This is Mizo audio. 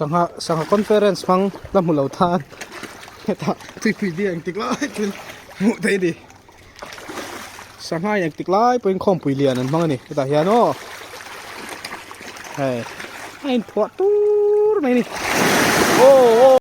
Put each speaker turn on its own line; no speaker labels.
Sangha sangha conference hmang la hmu lo tan hetah tuipui di engtik lai pawhin hmuh theih a ni. Sangha in engtik lai pawhin khawmpui lian an hmang a ni hetah hian aw hei a inphuah tur mai a ni. Aw aw.